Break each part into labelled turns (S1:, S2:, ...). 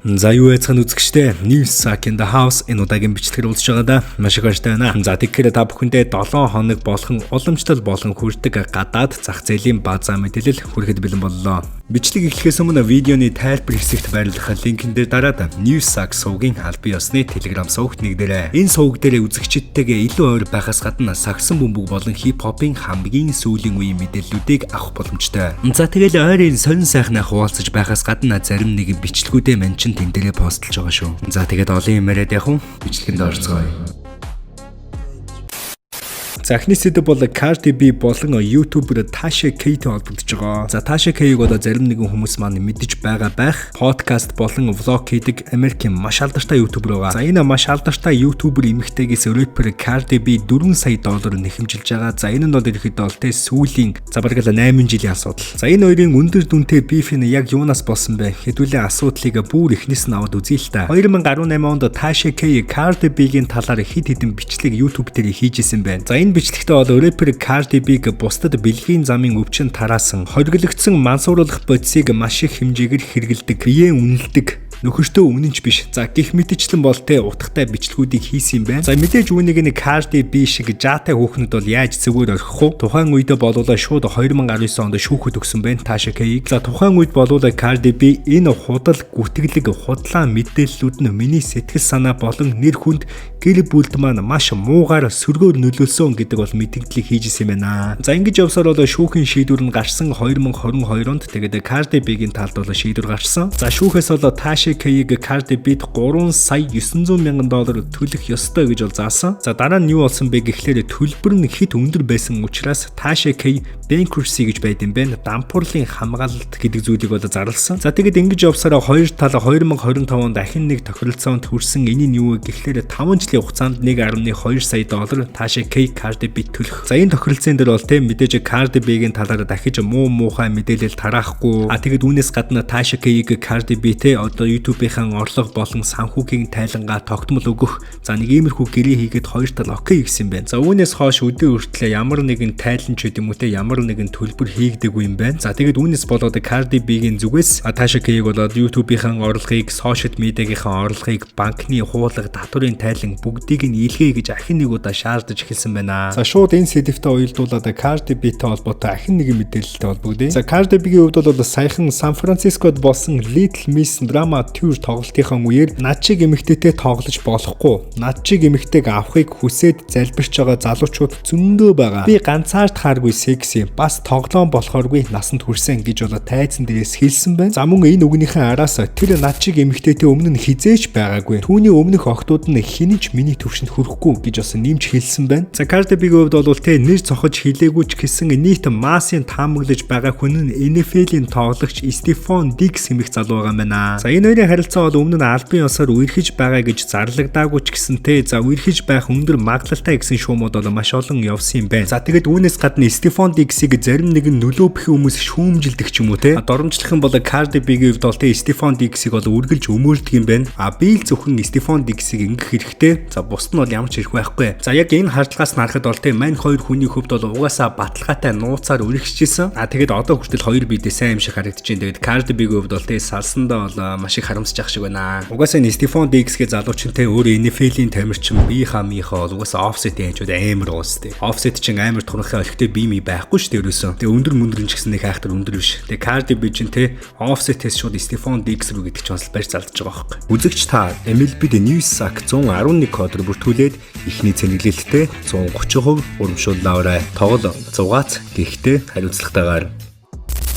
S1: За, юу яцхан үзэгчдээ, News Sack in the House энэ удаагийн бичлэгээр уулзж байгаадаа маш их баяртай байна. За, тэгэхээр та бүхэндээ 7 хоног болгон уламжлал болон хүрдэг гадаад зах зээлийн базаа мэдээлэл хүрэхэд бэлэн боллоо. Бичлэг эхлэхээс өмнө видеоны тайлбар хэсэгт байрлах линкэн дээр дараад News Sack сувгийн албан ёсны Telegram сувагт нэгдээрэй. Энэ суваг дээр үзэгчидтэйгээ илүү ойр байхаас гадна сагсан бөмбөг болон хип хопын хамгийн сүүлийн үеийн мэдээллүүдийг авах боломжтой. За, тэгэл ойрын сонин сайхнаа хуваалцаж байхаас гадна зарим нэгэн бичлэгүүдээ мань чин тэн дээрээ постлж байгаа шүү. За, тэгээд олон юм яриад яг хүн бичлэгэнд орцгоё. За, эхний сэдэв бол Cardi B болон YouTuber Tasha K-тэй холбогдож байгаа. За, Tasha K-г бол зарим нэгэн хүмүүс маань мэдэж байгаа байх. Подкаст болон vlog хийдэг Америкийн маш алдартай YouTuber байгаа. За, энэ маш алдартай YouTuber эмэгтэйгээс rapper Cardi B 4 сая доллар нэхэмжилж байгаа. За, энэ нь бол ерөөхдөө бол те сүүлийн за бараг л 8 жилийн асуудал. За, энэ хоёрын өндөр дүнтэй beef нь яг юунаас болсон бэ? Хэдүүлээ асуудлыг бүр эхнээс нь аваад үзье л та. 2018 онд Tasha K Cardi B-гийн талаар хэд хэдэн бичлэг YouTube дээр хийж исэн байна. За, энэ бичлэгтээ бол рэпер Cardi B-г бусдад бэлгийн замын өвчин тараасан, хориглогдсон мансууруулах бодисыг маш их хэмжээгээр хэрэглэдэг, биеэ үнэлдэг, нөхөртөө үнэнч биш. За, гих мэтчлэн бол те утгатай бичлэгүүдийг хийсэн юм байна. За, мэдээж үүнийг нэг Cardi B шиг жаатай хүүхнүүд бол яаж зүгээр орхих вэ? Тухайн үедээ болвол шууд 2019 онд шүүхэд өгсөн байна Tasha K-ийг. За, тухайн үед болвол Cardi B энэ худал гүтгэлэг, худлаа мэдээллүүд нь миний сэтгэл санаа болон нэр хүнд, гэр бүлд маань маш муугаар сөргөөр нөлөөлсөн гэдэг бол мэдээллийг хийж исэн юм байна. За, ингэж явсаар бол шүүхийн шийдвэр нь гарсан 2022 онд. Тэгээд Cardi B-гийн талд бол шийдвэр гарсан. За, шүүхээс бол Tasha K-г Cardi B-д 3 сая 900 мянган доллар төлөх ёстой гэж бол заасан. За, дараа нь юу болсон бэ гэхлээр төлбөр нь хэт өндөр байсан учраас Tasha K bankruptcy гэж байд юм байна. Дампуурлын хамгаалалт гэдэг зүйлийг бол зарласан. За, тэгэд ингэж явсараа хоёр тал 2025 онд дахин нэг тохиролцоонд хүрсэн. Энэ нь юу вэ гэхлээр 5 жилийн хугацаанд 1.2 сая доллар Tasha K Cardi B төлөх. За, энэ тохиролцоон дээр бол тийм мэдээж Cardi B-гийн талаар дахиж муу муухай мэдээлэл тараахгүй. А тэгэд үүнээс гадна Tasha K-г Cardi B те одоо YouTube-ийн орлого болон санхүүгийн тайлангаа тогтмол өгөх. За, нэг иймэрхүү гэрээ хийгээд хоёр тал okay гэсэн юм байна. За, үүнээс хойш өдөө хүртлээ ямар нэгэн тайлан ч гэдэм үү те ямар нэгэн төлбөр хийгдээгүй юм байна. За, тэгэд үүнээс болоод Cardi B-гийн зүгээс Tasha K-г болоод YouTube-ийн орлогыг, social media-гийн орлогыг, банкны хуулга, татварын тайлан бүгдийг нь илгээе гэж ахин нэг удаа шаардаж эхэлсэн байна. За, шууд энэ сэдэвтэй уялдуулаад Cardi B-тэй холбоотой ахин нэгэн мэдээлэлтэй холбогдъё. За, Cardi B-гийн хувьд бол саяхан Сан Францискод болсон Little Miss Drama Tour тоглолтынхаа үеэр над шиг эмэгтэйтэй тоглож болохгүй. Над шиг эмэгтэйг авахыг хүсээд залбирч байгаа залуучууд зөндөө байгаа. Би ганцаардахааргүй секси, бас тоглоом болохооргүй насанд хүрсэн гэж болоо тайзан дээрээс хэлсэн байна. За, мөн энэ үгнийхэн араас тэр над шиг эмэгтэйтэй өмнө нь хизээч байгаагүй. Түүний өмнөх охидууд нь хэн ч миний төвшөнд хүрэхгүй гэж бас нэмж хэлсэн байна. За, Cardi B-гийн хувьд бол те нэр цохож хэлээгүй ч гэсэн нийт массын таамаглаж байгаа хүн нь NFL-ийн тоглогч Stefon Diggs хэмээх залуу байгаа юм байна. За, энэ хоёрын харилцаа бол өмнө нь албан ёсоор үерхэж байгаа гэж зарлагдаагүй ч гэсэн те за үерхэж байх өндөр магадлалтай гэсэн шуумууд бол маш олон явсан юм байна. За, тэгэд үүнээс гадна Stefon Diggs-ийг зарим нэгэн нөлөө бэхэн хүмүүс шүүмжилдэг ч юм уу те. Доромжлох юм бол Cardi B-гийн хувьд бол те Stefon Diggs-ийг бол үргэлж өмөөрдөг юм байна. А би л зөвхөн Stefon Diggs-ийг ингэх хэрэгтэй. За, бусд нь бол ямар ч хэрэг байхгүй. За, яг энэ хардлагаас нь харахад бол те мань хоёр хүний хувьд бол угаасаа баталгаатай нууцаар үргэлжчихсэн. А тэгэд одоо хүртэл хоёр биедээ сайн юм шиг харагдаж байна. Тэгээд Cardi B-гийн хувьд бол те салсандаа бол маш их харамсаж ах шиг байна. Угаасаа энэ Stefon Diggs-гээ залуучин те өөрөө NFL-ийн тамирчин биехаа мийнхаа бол угаасаа Offset-ийн хажууд амар уус те. Offset чинь амар туранхай олигтой бие мий байхгүй шүү дээ ерөөсөө. Тэгээ өндөр мөндөр нь ч гэсэн нэг хайхтар өндөр биш. Тэгээ Cardi B чинь те Offset-ээс шууд Stefon Diggs рүү гэдэг чинь бас барьж залдаж байгаа байхгүй. Үзэгч та MLB-д News Sack 111 кодоор бүртгүүлээд эхний цэнэглэлтээ 130% урамшуулал аваарай. Тоглол зугаац гэхдээ хариуцлагатайгаар.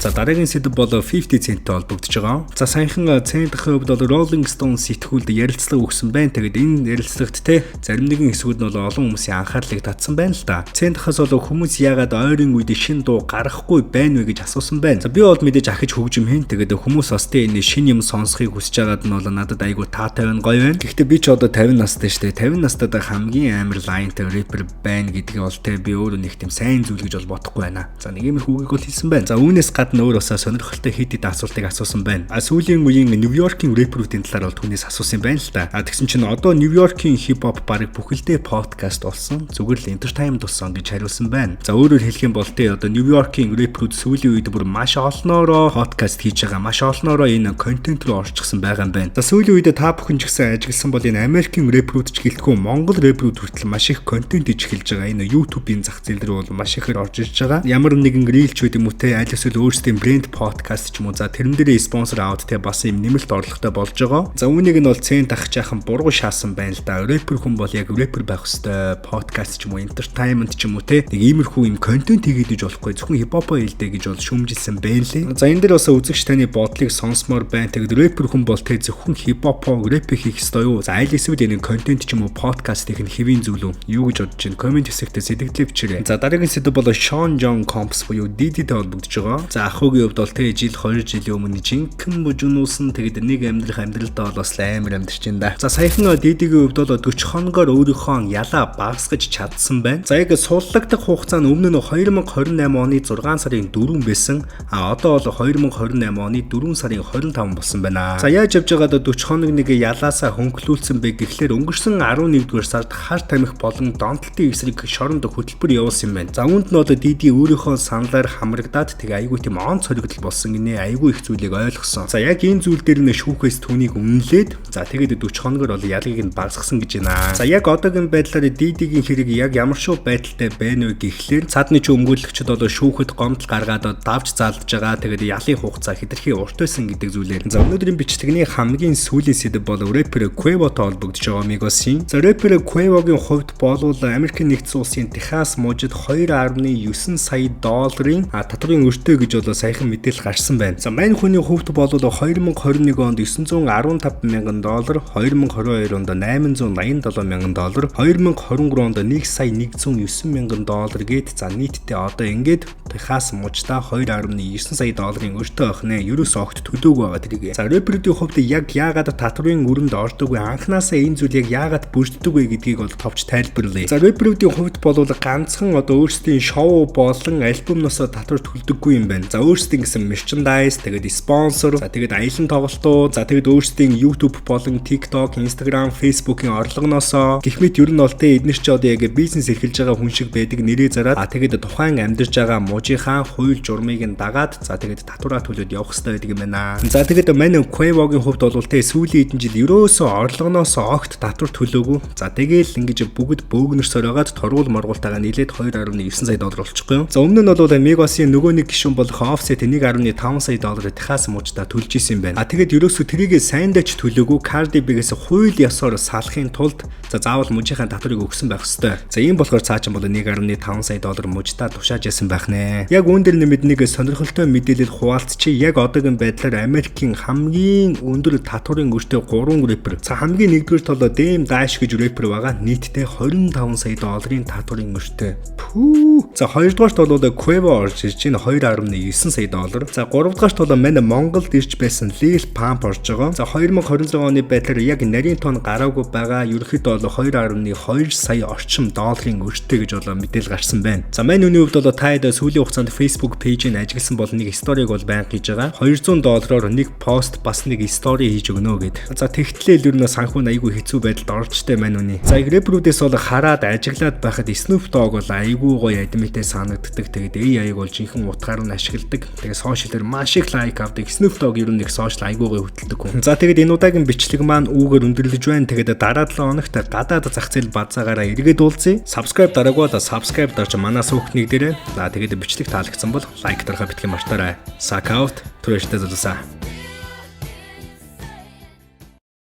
S1: За, дараагийн сэдэв бол 50 Cent-тэй холбогдож байгаа. За, саяхан Cent-ийн хувьд бол Rolling Stone сэтгүүлд ярилцлага өгсөн байна. Тэгээд энэ ярилцлагат те зарим нэгэн хэсгүүд нь бол олон хүмүүсийн анхаарлыг татсан байна л да. Cent-аас бол хүмүүс яагаад ойрын үед шинэ дуу гаргахгүй байна вэ гэж асуусан байна. За, би бол мэдээж ахиж хөгжим хийн. Тэгээд хүмүүс бас те энэ шинэ юм сонсохыг хүсэж байгаад нь бол надад айгүй таатай байна, гоё байна. Гэхдээ би ч одоо 50 настай шүү дээ. 50 настай хамгийн амар line-тай рэпер байна гэдгийг бол те би өөрөө нэг тийм сайн зүйл гэж бол бодохгүй байна. За, нэг иймэрхүү үгийг бол хэлсэн байна. За, үүнээс гадна гадна өөр бас сонирхолтой хэд хэдэн асуултыг асуусан байна. А сүүлийн үеийн Нью-Йоркийн рэперүүдийн талаар бол түүнээс асуусан юм байна л да. А тэгсэн чинь одоо Нью-Йоркийн хип-хоп бараг бүхэлдээ подкаст болсон. Зүгээр л entertainment болсон гэж хариулсан байна. За, өөрөөр хэлэх юм бол те, одоо Нью-Йоркийн рэперүүд сүүлийн үед бүр маш олноороо подкаст хийж байгаа. Маш олноороо энэ контент руу орчихсон байгаа юм байна. За, сүүлийн үед та бүхэн ч гэсэн ажигласан бол энэ Америкийн рэперүүд ч гэлтгүй, Монгол рэперүүд хүртэл маш их контент хийж эхэлж байгаа. Энэ YouTube-ийн зах зээл рүү бол маш ихээр орж ирж байгаа. Ямар нэгэн reel ч байд юм уу те, аль эсвэл өөрсдийн брэнд подкаст ч юм уу. За, тэрэн дээрээ спонсор аваад те, бас юм нэмэлт орлоготой болж байгаа. За, үүнийг нь бол цент ах жаахан бургу шаасан байна л да. Рэпер хүн бол яг рэпер байх хэвээр подкаст ч юм уу, entertainment ч юм уу те, нэг иймэрхүү юм контент хийгээд иж болохгүй, зөвхөн хипхопоо хэлдэ гэж бол шүүмжилсэн байна лээ. За, энэ дээр бас үзэгч таны бодлыг сонсомоор байна. Тэгээд рэпер хүн бол те, зөвхөн хипхопоо рэп хийх ёстой юу? За, аль эсвэл энэ контент ч юм уу, подкаст хийх нь хэвийн зүйл үү? Юу гэж бодож байна? Comment хэсэгтээ сэтгэлдээ бичээрэй. За, дараагийн сэдэв бол Sean John Combs буюу Diddy-тэй холбогдож байгаа. За, ах хүүгийн хувьд бол те, жил 2 жилийн өмнө жинхэнэ бужигнуулсан, тэгээд нэг амьдрах амьдралдаа бол бас амар амьдарч байна да. За, саяхан Diddy-гийн хувьд бол 40 хоногоор өөрийнхөө ялаа багасгаж чадсан байна. За, яг суллагдах хугацаа нь өмнө нь 2028 оны 6 сарын 4 байсан. А одоо бол 2028 оны 4 сарын 25 болсон байна. За, яаж явж байгаад 40 хоног нэг ялаасаа хөнгөлүүлсэн бэ гэхлээр өнгөрсөн 11-р сард хар тамхи болон донтолтын эсрэг шоронд хөтөлбөр явуулсан юм байна. За, үүнд нь одоо Diddy өөрийнхөө саналаар хамрагдаад, тэгээ айгүй тийм онц хоригдол болсон гинэ, айгүй их зүйлийг ойлгосон. За, яг энэ зүйл дээр нь шүүхээс түүнийг үнэлээд, за, тэгээд 40 хоногор бол ялыг нь багасгасан гэж байна. За, яг одоогийн байдлаар Diddy-гийн хэрэг яг ямар шүү байдалтай байна вэ гэхлээр цаадны чи өмгөөлөгчд бол шүүхэд гомдол гаргаад давж заалдж байгаа. Тэгээд ялын хугацаа хэтэрхий урт байсан гэдэг зүйлээр. За, өнөөдрийн бичлэгний хамгийн сүүлийн сэдэв бол рэпер Quavo-той холбогдож байгаа Migos-ийн. За, рэпер Quavo-гийн хувьд бол Америкийн нэгдсэн улсын Техас мужид 2.9 сая долларын татварын өртөө гэж бол саяхан мэдээлэл гарсан байна. За, мань хүний хувьд бол 2021 онд 915 мянган доллар, 2022 онд 887 мянган доллар, 2023 онд 1 сая 109 мянган доллар гээд, за, нийтдээ одоо ингээд Техас мужидаа 2.9 сая долларын өртөө авах нэ. Ерөөс огт төлөөгүй байгаа тэрийг. За, рэперүүдийн хувьд яг яагаад татварын өрөнд ордог вэ? Анханасаа энэ зүйл яг яагаад бүрддэг вэ гэдгийг бол товч тайлбарлая. За, рэперүүдийн хувьд бол ганцхан одоо өөрсдийн шоу болон альбомноос татвар төлдөггүй юм байна. За, өөрсдийн гэсэн merchandise, тэгээд спонсор, за, тэгээд аялан тоглолтууд, за, тэгээд өөрсдийн YouTube болон TikTok, Instagram, Facebook-ийн орлогоноосоо гэх мэт ер нь бол тэ, эднэр чи одоо яг бизнес эрхэлж байгаа хүн шиг байдаг нэрээ зараад, а тэгээд тухайн амьдарч байгаа мужийнхаа хууль журмыг нь дагаад, за, тэгээд татвараа төлөөд явах хэрэгтэй байдаг юм байна. За, тэгээд мань Quavo-гийн хувьд бол тэ, сүүлийн хэдэн жил ерөөсөө орлогоноос огт татвар төлөөгүй. За, тэгээл ингэж бүгд бөөгнөрсөөр байгаад торгуул моргуултайгаа нийлээд 2.9 сая доллар болчихгүй юу. За, өмнө нь бол Migos-ийн нөгөө нэг гишүүн болох Offset 1.5 сая долларыг Техас мужидаа төлж исэн юм байна. А тэгээд ерөөсөө тэрийгээ сайндаа ч төлөөгүй, Cardi B-гээс хууль ёсоор салахын тулд, за, заавал мужийнхаа татварыг өгсөн байх ёстой. За, ийм болохоор цаачин бол 1.5 сая доллар мужидаа тушааж ясан байх нэ. Яг үүн дээр нэмэд нэг сонирхолтой мэдээлэл хуваалцчих. Яг одоогийн байдлаар Америкийн хамгийн өндөр татварын өртөө 3 рэпер. За, хамгийн нэгдүгээр толоо Dame Dash гэж рэпер байгаа. Нийтдээ 25 сая долларын татварын өртөө. Пүү. За, хоёрдугаарт бол Quavo орж ирж байна, 2.9 сая доллар. За, гуравдугаарт бол манай Монголд ирж байсан Lil Pump орж байгаа. За, 2026 оны байдлаар яг нарийн тон гараагүй байгаа. Ерөнхийдөө бол 2.2 сая орчим долларын өртөө гэж бол мэдээлэл гарсан байна. За, мань хүний хувьд бол та хэд сүүлийн хугацаанд Facebook page-ийг ажигласан бол нэг story-г бол байнга хийж байгаа. 200 доллараар нэг пост бас нэг story хийж өгнө гэд. За, тэгтлээ ер нь санхүү айгүй хэцүү байдалд орчтой мань үний. За, рэперүүдээс бол хараад ажиглаад байхад Snoop Dogg бол айгүй гоё адмитэй санагддаг. Тэгээд AI-г бол жинхэнэ утгаар нь ашигладаг. Тэгээд social-ээр маш их like авдаг. Snoop Dogg ер нь нэг social айгүй гоё хөтэлдэг хүн. За, тэгээд энэ удаагийн бичлэг маань үүгээр өндөрлөж байна. Тэгээд дараа 7 хоногт гадаад зах зээл базаагаараа эргээд уулзъя. Subscribe дараагүй бол subscribe дарж манай сүүхтнийг дээрээ. За, тэгээд бичлэг таалагдсан бол like дарахаа битгий мартаарай. Suck out. Түр баяртай залуусаа.